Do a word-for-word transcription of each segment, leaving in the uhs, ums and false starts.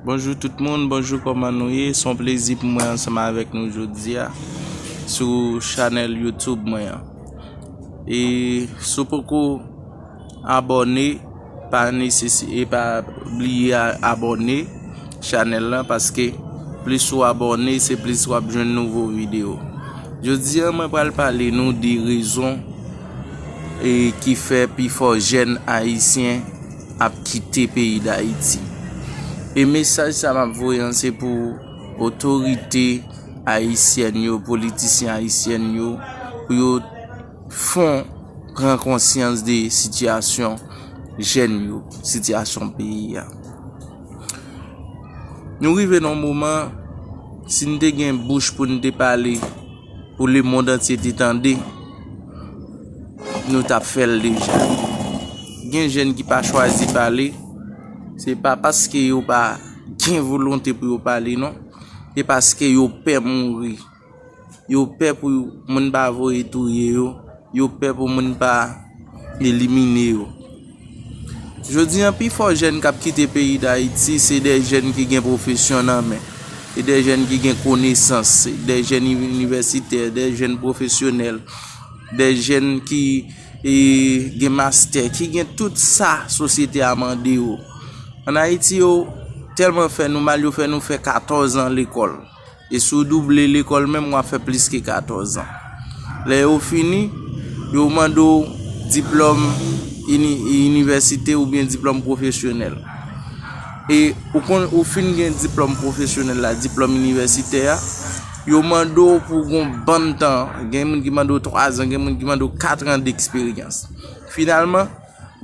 Bonjou tout moun, bonjou, kòman nou ye? Se yon plezi pou mwen ansanm avèk nou jodi a sou chanèl YouTube mwen an. E si w poko abòne, pa nesesi-, e pa bliye a-, abòne chanèl la, paske plis ou abòne, se plis w ap jwenn nouvo videyo. Jodi a, mwen pral pale nou de rezon, e, ki fè pifò jèn ayisyen ap kite peyi Dayiti. E mesaj sa m ap voye an, se pou otorite ayisyèn yo, politisyen ayisyèn yo, pou yo fon pran konsyans de sitiyasyon jèn yo, sitiyasyon peyi a. Nou rive nan yon moman, si n te gen bouch pou n te pale, pou lemonn antye te tande, nou t ap fè l deja. Gen jèn ki pa chwazi pale, se pa paske yo pa gen volonte pou yo pale, non. Se paske yo pè mouri. Yo pè pou moun pa voye touye yo. Yo pè pou moun pa elimine yo. Jodi a, pifò jèn k ap kite peyi Dayiti, se de jèn ki gen pwofesyon nan men. Se de jèn ki gen konesans, se de jèn inivèsitè, de jèn pwofesyonèl, de jèn ki, e, gen mastè, ki gen tout sa sosyete a mande yo. Ann Ayiti, yo tèlman fè nou mal, yo fè nou fè katòz an lekòl. E si w double lekòl menm, w ap fè plis ke katòz an. Lè yo fini, yo mande w diplòm ini-, inivèsite oubyen diplòm pwofesyonèl. E ou konn, ou fin gen diplòm pwofesyonèl la, diplòm inivèsitè a, yo mande w pou w gen yon bann tan. Gen moun ki mande w twa zan, gen moun ki mande w kat an deksperyans. Finalman,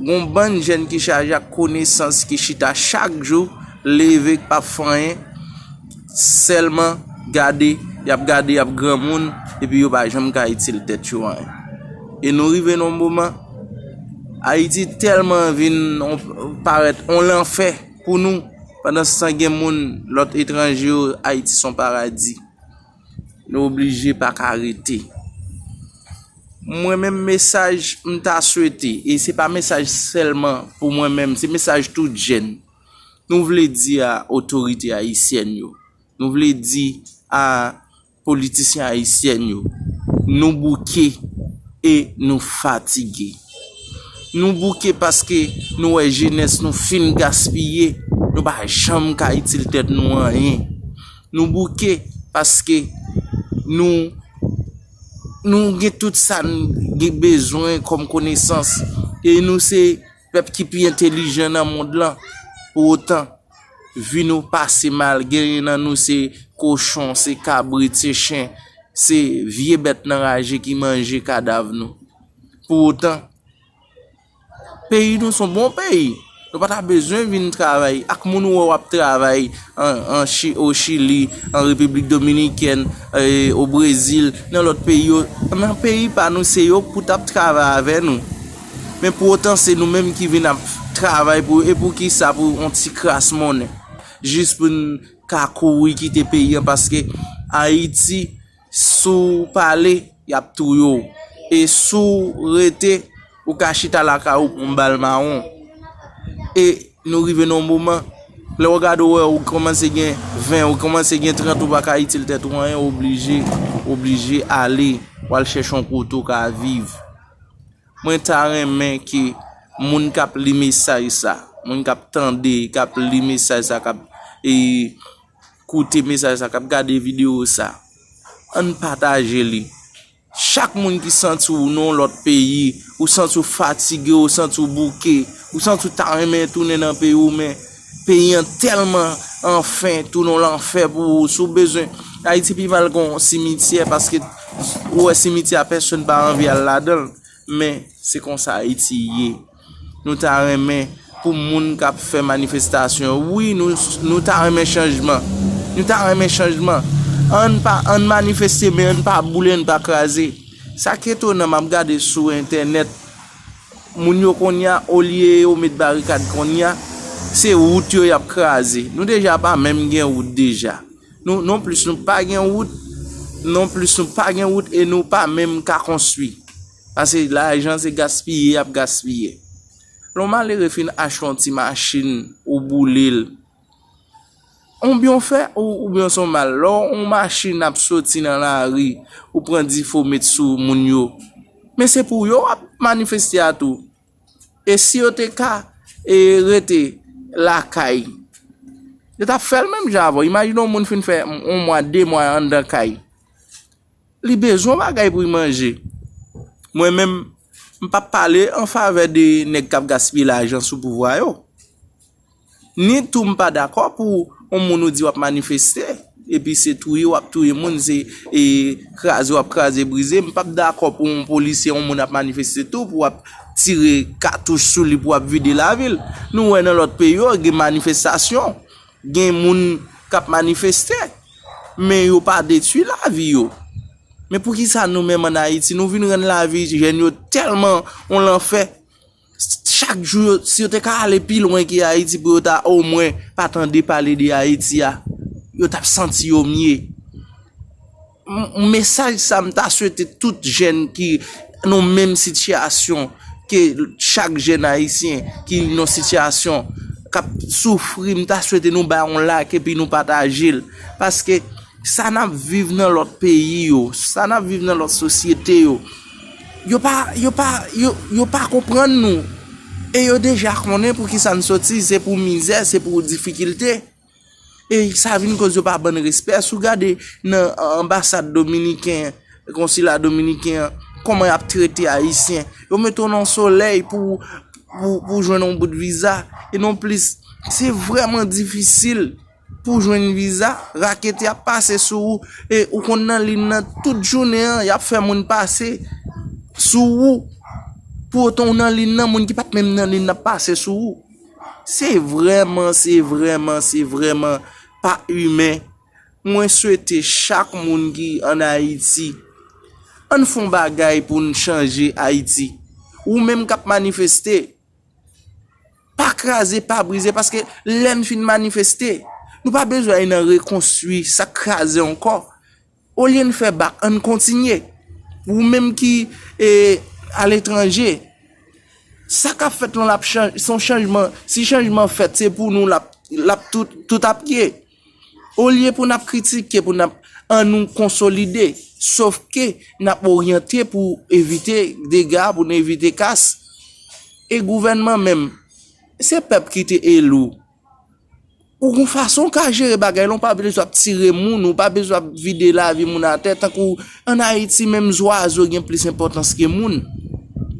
gon bann jèn ki chaje ak konesans, ki chita chak jou, leve, k p ap fè anyen, sèlman gade, y ap gade, y ap granmoun, epi yo pa janm ka itil tèt yo anyen. E nou rive nan yon moman, Ayiti tèlman vin yon, parèt yon lanfè pou nou, pandan se tan gen moun, lòt etranje yo, Ayiti se yon paradi. Nou oblije pa ka rete. Mwen menm, mesaj m ta swete, e se pa mesaj sèlman pou mwen menm, se mesaj tout jèn. Nou vle di a otorite ayisyèn yo, nou vle di a politisyen ayisyèn yo, nou bouke e nou fatige. Nou bouke paske nou wè jenès nou fin gaspiye, nou pa janm ka itil tèt nou anyen. Nou bouke paske nou, nou gen tout sa n gen bezwen kòm konesans, e nou se pèp ki pi entelijan nan mond lan. Pou otan, vi nou pase mal, genyen nan nou se kochon, se kabrit, se chen, se vye bèt nan raje ki manje kadav nou. Pou otan, peyi nou se yon bon peyi. Nou pa ta bezwen vin travay ak moun ou wè w ap travay an, an Chi-, o Chili, an Repiblik Dominikèn, e, o Brezil, nan lòt peyi yo. Nan peyi pa nou, se yo pou t ap travay avè nou. Men pou otan, se nou menm ki vin ap travay pou yo. E poukisa? Pou yon ti kras monnen. Jis pou n ka kouri kite peyi an, paske Ayiti, si w pale, y ap touye w. E si w rete, ou ka chita lakay ou pran bal mawon. E nou rive nan yon moman, lè w gade, w wè, ou kòmanse gen ven, ou kòmanse gen trant, ou pa ka itil tèt ou anyen, ou oblije, oblije ale, w al chèche yon kote w ka viv. Mwen ta renmen ke moun k ap li mesaj sa, moun k ap tande, k ap li mesaj sa, k ap, e, koute mesaj sa, k ap gade videyo sa, ann pataje li. Chak moun ki santi w nan yon lòt peyi, ou santi w fatige, ou santi w bouke, ou santi w ta renmen tounen nan peyi w, men peyi an tèlman anfen, tounen yon lanfè pou ou. Si w bezwen, Ayiti pi mal ke yon simityè, paske ou wè simityè a, pèsonn pa anvi al ladan l. Men se konsa Ayiti ye. Nou ta renmen pou moun k ap fè manifestasyon yo. Wi, nou, nou ta renmen chanjman. Nou ta renmen chanjman. Ann pa, ann manifeste, men ann pa boule, ann pa kraze. Sa k etonan, m ap gade sou entènèt, moun yo kounye a, olye yo met barikad kounye a, se wout yo y ap kraze. Nou deja pa menm gen wout deja. Nou, nonplis nou pa gen wout, nonplis nou pa gen wout e nou pa menm ka konstwi. Paske lajan se gaspiye y ap gaspiye. Lè yon malere fin achte yon ti machin, ou boule l, On byen w fè, ou, oubyen se yon mal. Lè yon machin ap soti nan lari, ou pran difo met sou moun yo. Men se pou yo w ap manifeste a tou. E si yo te ka e rete lakay, yo t ap fè l menm jan avè w. Imajine yon moun fin fè yon mwa, de mwa anndan kay. Li bezwen bagay pou l manje. Mwen menm, m p ap pale an favè de nèg k ap gaspiye lajan sou pouvwa yo. Ni tou m pa dakò pou yon moun ou di w ap manifeste, epi se touye w ap touye moun, se e, kraze w ap kraze brize. M p ap dakò pou yon polisye, yon moun ap manifeste tou, pou w ap tire katouch sou li, pou w ap vide lavil. Nou wè nan lòt peyi yo, gen manifestasyon, gen moun k ap manifeste, men yo pa detwi lavi yo. Men poukisa nou menm ann Ayiti, nou vin rann lavi jèn yo tèlman yon lanfè? Chak jou, yo, si yo te ka ale pi lwen ke Ayiti pou yo ta omwen pa tande pale de Ayiti a, yo t ap santi yo mye. M- Mesaj sa, m ta swete tout jèn ki nan menm sitiyasyon ke chak jèn ayisyen ki nan sitiyasyon k ap soufri, m ta swete nou bay yon like epi nou pataje l. Paske sa n ap viv nan lòt peyi yo, sa n ap viv nan lòt sosyete yo, yo pa, yo pa, yo, yo pa konprann nou. E yo deja konnen pou ki sa n soti, se pou mizè, se pou difikilte. E sa vin koz yo pa ban n respè. Si w gade nan anbasad dominiken, konsila dominiken an, kòman y ap trete Ayisyen. Yo mete w nan solèy pou, pou, pou jwenn yon bout viza. E non plis, se vrèman difisil pou jwenn viza. Raketè ap pase sou ou. E ou konn nan liy nan tout jounen an, y ap fè moun pase sou ou. Pou otan w nan liy nan, moun ki pa t menm nan liy nan ap pase sou ou. Se vrèman, se vrèman, se vrèman pa imen. Mwen swete chak moun ki ann Ayiti, ann fè yon bagay pou n chanje Ayiti. Ou menm k ap manifeste, pa kraze, pa brize, paske lè n fin manifeste, nou pa bezwen al nan rekonstwi sa k kraze ankò. Olye n fè bak, ann kontinye. Ou menm ki e, aletranje, sa k ap fèt lan, l ap chanj, se yon chanjman. Si chanjman fèt, se pou nou l ap, l ap tout, tout ap ye. Olye pou n ap kritike, pou n ap, ann nou konsolide. Sòf ke n ap oryante pou evite dega, pou n evite kas. E gouvènman menm, se pèp ki te eli w. Ou gon fason w ka jere bagay la, ou pa bezwen ap tire moun, ou pa bezwen ap vide lavi moun atè. Tankou ann Ayiti, menm zwazo gen plis enpòtans ke moun.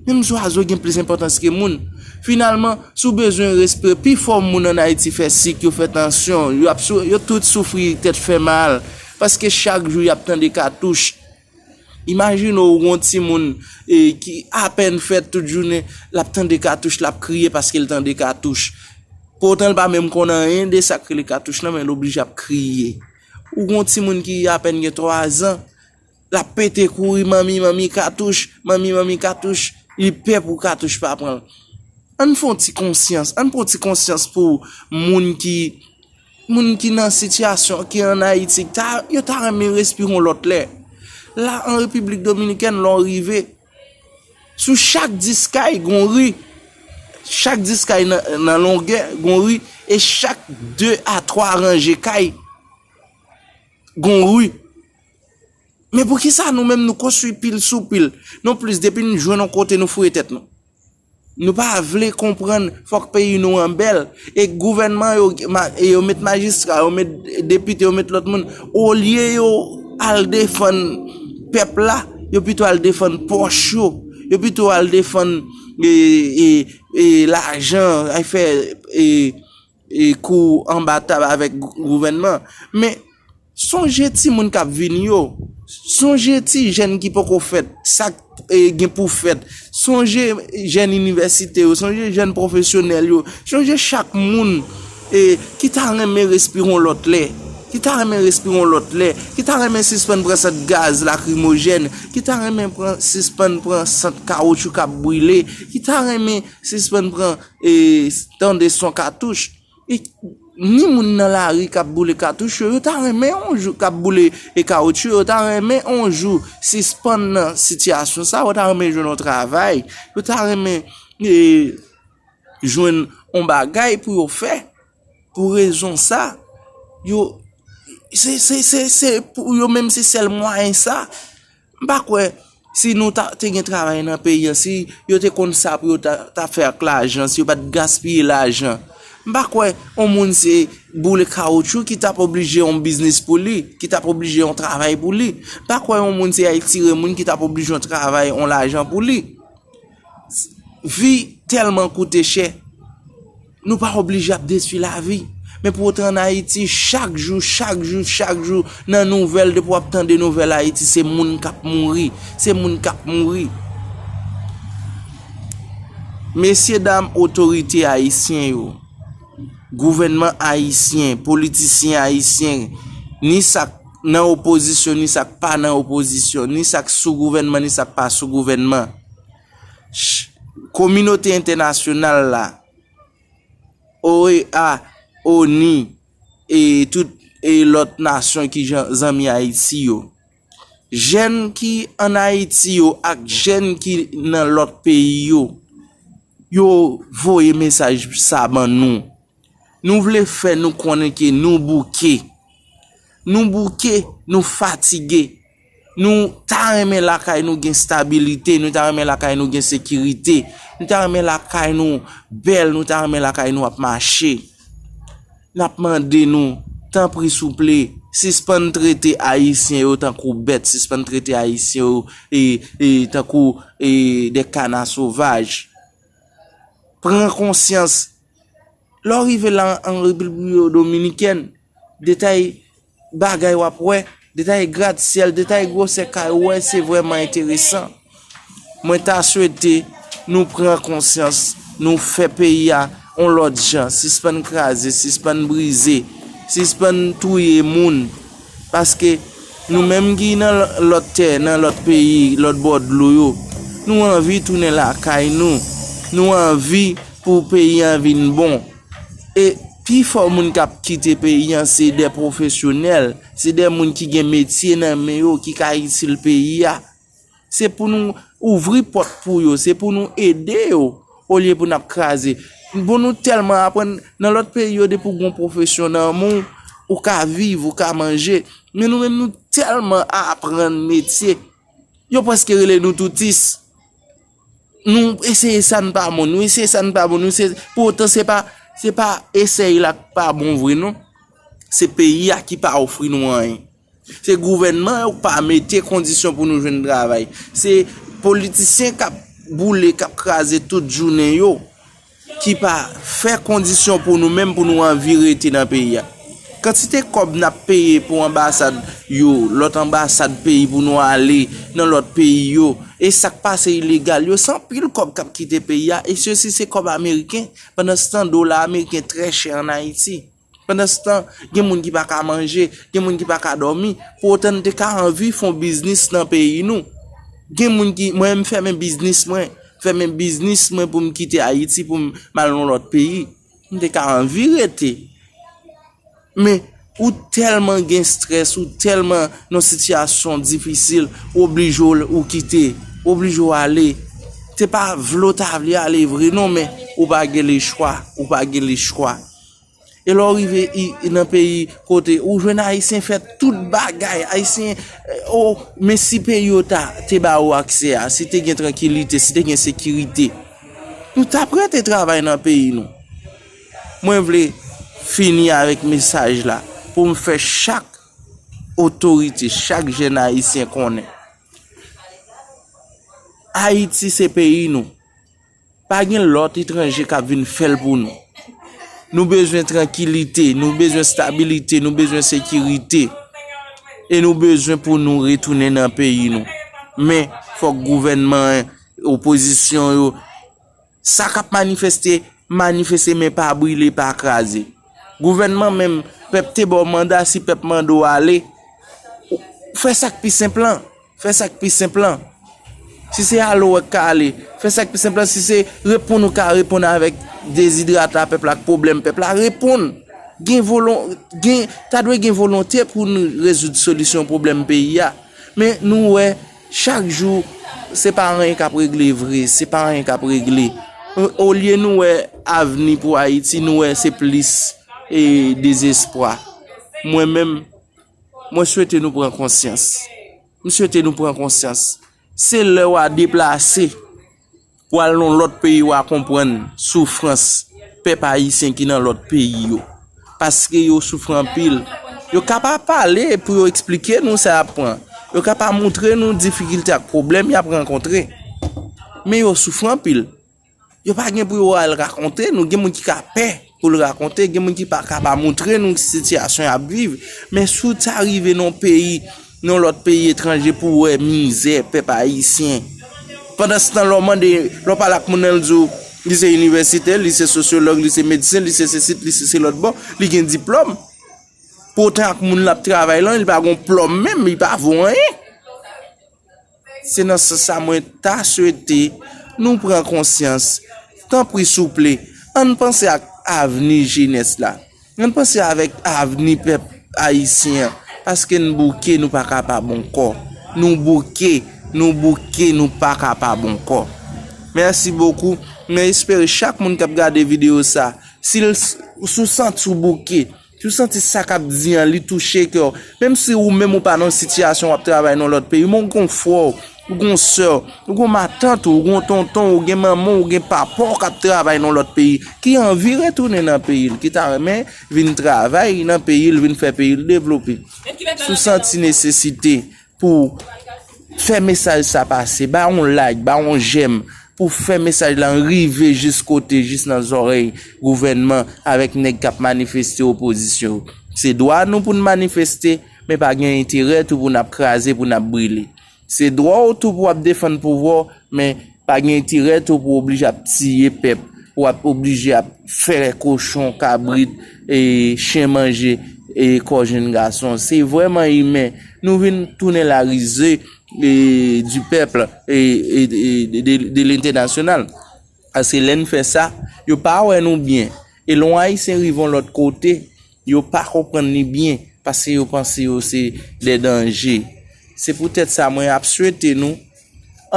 Menm zwazo gen plis enpòtans ke moun. Finalman, si w bezwen respire, pifò moun ann Ayiti fè sik, yo fè tansyon, yo ap sou, yo tout soufri tèt fè mal, paske chak jou y ap tande katouch. Imajine w, yon timoun e, ki apèn fèt tout jounen, l ap tande katouch, l ap kriye paske l tande katouch. Poutan l pa menm konn anyen de sa k rele katouch lan, men l oblije ap kriye. Ou gon timoun ki apèn gen twa zan, l ap pete kouri, "Manmi, manmi, katouch, manmi, manmi, katouch." Li pè pou katouch pa pran l. Ann fè yon ti konsyans, ann pran yon ti konsyans pou moun ki, moun ki nan sitiyasyon, ki ann Ayiti, ta, yo ta renmen respire yon lòt lè. La, an Repiblik Dominikèn, lè w rive, sou chak dis kay, gon ri. Chak dis kay nan, nan longè, gon ri. E chak de a twa ranje kay, gon ri. Men poukisa nou menm nou konstwi pil sou pil? Non plis, depi n jwenn yon kote, nou foure tèt nou. Nou pa vle konprann, fòk peyi nou an bèl. E gouvènman yo, ma- e yo met majistra, yo met depite, yo met lòt moun. Olye yo al defann pèp la, yo pito al defann pòch yo. Yo pito al defann e, e, e lajan, al fè e, e kou anba tab avèk gou- gouvènman. Men sonje timoun k ap vini yo. Sonje ti jèn ki poko fèt, sa k e, gen pou fèt. Sonje jèn inivèsite yo, sonje jèn pwofesyonèl yo. Sonje chak moun e, ki ta renmen respire yon lòt lè. Ki ta renmen respire yon lòt lè. Ki ta renmen sispann pran sant gaz lakrimojèn. Ki ta renmen pran, sispann pran sant kawotchou k ap brile. Ki ta renmen sispann pran e, tande son katouch. E ni moun nan lari k ap boule katouch yo, yo ta renmen yon jou k ap boule e kawotchou, yo ta renmen yon jou sispann nan sitiyasyon sa, yo ta renmen jwenn yon travay, yo ta renmen e, jwenn yon bagay pou yo fè. Pou rezon sa, Yo, se, se, se, se pou yo menm se sèl mwayen sa. M pa kwè si nou ta, te gen travay nan peyi an, si yo te konn sa pou yo ta, ta fè ak lajan, si yo pa t gaspiye lajan. M pa kwè yon moun se boule kawotchou ki t ap oblije yon biznis pou li, ki t ap oblije yon travay pou li. M pa kwè yon moun se al tire moun ki t ap oblije yon travay, yon lajan pou li. Vi tèlman koute chè. Nou pa oblije ap detwi lavi. Men pou otan ann Ayiti, chak jou, chak jou, chak jou, nan nouvèl, depi w ap tande nouvèl Ayiti, se moun k ap mouri. Se moun k ap mouri. Mesye dam otorite ayisyen yo, gouvènman ayisyen, politisyen ayisyen, ni sa k nan opozisyon, ni sa k pa nan opozisyon, ni sa k sou gouvènman, ni sa k pa sou gouvènman. Ch-, kominote entènasyonal la, O E A, ONI, e tout, e lòt nasyon ki jan, zanmi Ayiti yo. Jèn ki ann Ayiti yo ak jèn ki nan lòt peyi yo, yo voye mesaj sa ban nou. Nou vle fè nou konnen ke nou bouke. Nou bouke, nou fatige. Nou ta renmen lakay nou gen stabilite, nou ta renmen lakay nou gen sekirite, nou ta renmen lakay nou bèl, nou ta renmen lakay nou ap mache. N ap mande nou, tanpri souple, sispann trete Ayisyen yo tankou bèt, sispann trete Ayisyen yo e, e, tankou e, de kana sovaj. Pran konsyans. Lè w rive la an Repiblik Dominikèn, detay bagay w ap wè, detay gratsyèl, detay gwosè kay ou wè, se vrèman enteresan. Mwen ta swete nou pran konsyans, nou fè peyi a yon lòt jan, sispann kraze, sispann brize, sispann touye moun. Paske nou menm ki nan lòt tè, nan lòt peyi, lòt bò dlo yo, nou anvi tounen lakay nou. Nou anvi pou peyi an vin bon. E pifò moun k ap kite peyi an se de pwofesyonèl, se de moun ki gen metye nan men yo, ki ka itil peyi a. Se pou nou ouvri pòt pou yo, se pou nou ede yo, olye pou n ap kraze. Bon, nou tèlman aprann nan lòt peyi yo, depi w gen yon pwofesyon nan men w, ou ka viv, ou ka manje. Men nou menm, nou tèlman aprann metye. Yo prèske rele nou toutis. Nou eseye sa n pa bon, nou eseye sa n pa bon, nou eseye, poutan se pa, se pa esèy la k pa bon vre non. Se peyi a ki pa ofri nou anyen. Se gouvènman yo k pa mete kondisyon pou nou jwenn travay. Se politisyen k ap boule, k ap kraze tout jounen yo, ki pa fè kondisyon pou nou menm pou nou anvi rete nan peyi a. Kantite kòb n ap peye pou anbasad yo, lòt anbasad peyi pou nou ale nan lòt peyi yo, e sa k pase ilegal yo, se anpil kòb k ap kite peyi a, e sesi se kòb ameriken. Pandansetan, dola ameriken trè chè ann Ayiti. Pandansetan, gen moun ki pa ka manje, gen moun ki pa ka dòmi. Poutan, n te ka anvi fè yon biznis nan peyi nou. Gen moun ki, mwen, m fèmen biznis mwen, fèmen biznis mwen pou m kite Ayiti, pou m al nan lòt peyi. M te ka anvi rete. Men, ou tèlman gen estrès, ou tèlman nan sitiyasyon difisil, ou oblije w, ou kite, ou oblije w ale. Se pa vle w ta vle ale vre non, men ou pa gen lechwa, ou pa gen lechwa. E lè w rive i, i nan peyi kote ou jwenn Ayisyen fè tout bagay, Ayisyen, eh, oh, men si peyi yo ta, te ba ou aksè a, si te gen trankilite, si te gen sekirite, nou t ap rete travay nan peyi nou. Mwen vle fini avèk mesaj la pou m fè chak otorite, chak jèn Ayisyen konnen. Ayiti se peyi nou. Pa gen lòt etranje k ap vin fè l pou nou. Nou bezwen trankilite, nou bezwen stabilite, nou bezwen sekirite. E nou bezwen pou nou retounen nan peyi nou. Men, fòk gouvènman an, opozisyon yo, sa k ap manifeste, manifeste, men pa brile, pa kraze. Gouvènman menm, pèp te ba w manda, si pèp mande w ale, fè sa k pi senp lan. Fè sa k pi senp lan. Si se ale w ka ale, fè sa k pi senp lan. Si se reponn ou ka reponn avèk dezidrata pèp la ak pwoblèm pèp la, reponn. Gen volon-, gen, ta dwe gen volonte pou nou rezoud solisyon pwoblèm peyi a. Men nou wè, chak jou, se pa anyen k ap regle vre, se pa anyen k ap regle. O-, olye nou wè avni pou Ayiti, nou wè se plis, e, dezespwa. Mwen menm, mwen swete nou pran konsyans. M swete nou pran konsyans. Se lè w a deplase, w al nan lòt peyi, w a konprann soufrans pèp ayisyen ki nan lòt peyi yo. Paske yo soufri anpil. Yo ka pa pale pou yo eksplike nou sa y ap pran. Yo ka pa montre nou difikilte ak pwoblèm y ap rankontre. Men yo soufri anpil. Yo pa gen pou yo al rakonte nou. Gen moun ki ka pè pou l rakonte. Gen moun ki pa ka pa montre nou sitiyasyon y ap viv. Men si w ta rive nan yon peyi, nan yon lòt peyi etranje pou w wè mizè pèp ayisyen. Pandanstan, lè w mande, lè w pale ak moun nan, l di w, li se inivèsitè, li se sosyològ, li se medsen, li se sesi, li se, se lòt bò, li gen diplòm. Poutan ak moun l ap travay lan, li pa gen diplòm menm, li pa vo anyen. Se nan sans sa mwen ta swete nou pran konsyans. Tanpri souple, ann panse ak avni jenès la. Ann panse avèk avni pèp ayisyen an. Paske n bouke, nou pa kapab ankò. Nou bouke, nou bouke, nou pa kapab ankò. Mèsi bokou. Mwen espere chak moun k ap gade videyo sa, si l, si w santi w bouke, si w santi sa k ap di an, li touche kè w, menm si ou menm ou pa nan sitiyasyon w ap travay nan lòt peyi, men w gen yon frè w, ou gen yon sè w, ou gen yon matant ou, ou gen yon tonton, ou gen manman w, ou gen papa w k ap travay nan lòt peyi, ki anvi retounen nan peyi l, ki ta renmen vin travay nan peyi l, vin fè peyi l devlope. Si w santi nesesite pou fè mesaj sa pase, ba yon like, ba yon j'aime, pou fè mesaj la rive jis kote, jis nan zòrèy gouvènman avèk nèg k ap manifeste opozisyon. Se dwa nou pou n manifeste, men pa gen enterè tou pou n ap kraze, pou n ap brile. Se dwa w tou pou w ap defann pouvwa w, men pa gen enterè tou pou w oblije ap tiye pèp, pou w ap oblije ap fè kochon, kabrit, e, chen manje, e, kò jenn gason. Se vrèman imen. Nou vin tounen larize, e, du peuple, e, e, e, de, de, de l'international. Paske lè n fè sa, yo pa wè nou byen. E lè yon Ayisyen rive yon lòt kote, yo pa konprann li byen, paske yo panse yo se de danje. Se poutèt sa mwen ap swete nou,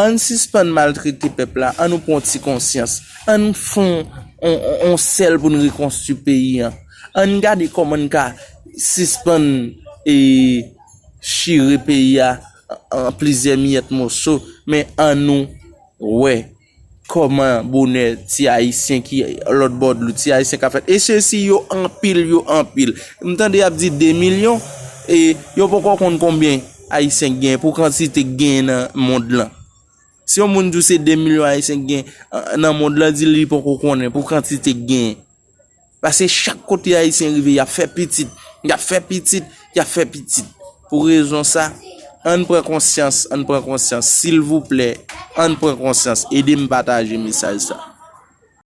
ann sispann maltrete pèp la, ann nou pran yon ti konsyans, ann fè yon, yon, yon sèl pou n rekonstwi peyi an. Ann gade kòman n ka sispann, e, chire peyi a an plizyè miyèt moso, men ann nou wè kòman bonè ti Ayisyen ki lòt bò dlo, ti Ayisyen k ap fèt. E sesi yo anpil, yo anpil. M tande y ap di de milyon, e yo poko konn konbyen Ayisyen k genyen, pou kantite k genyen nan mond lan. Si yon moun di w se de milyon Ayisyen k genyen, a, nan mond lan, di l li poko konnen pou kantite k genyen. Paske chak kote Ayisyen rive, y ap fè pitit, y ap fè pitit, y ap fè pitit. Pou rezon sa, ann pran konsyans, ann pran konsyans, silvouplè, ann pran konsyans. Ede m pataje mesaj sa.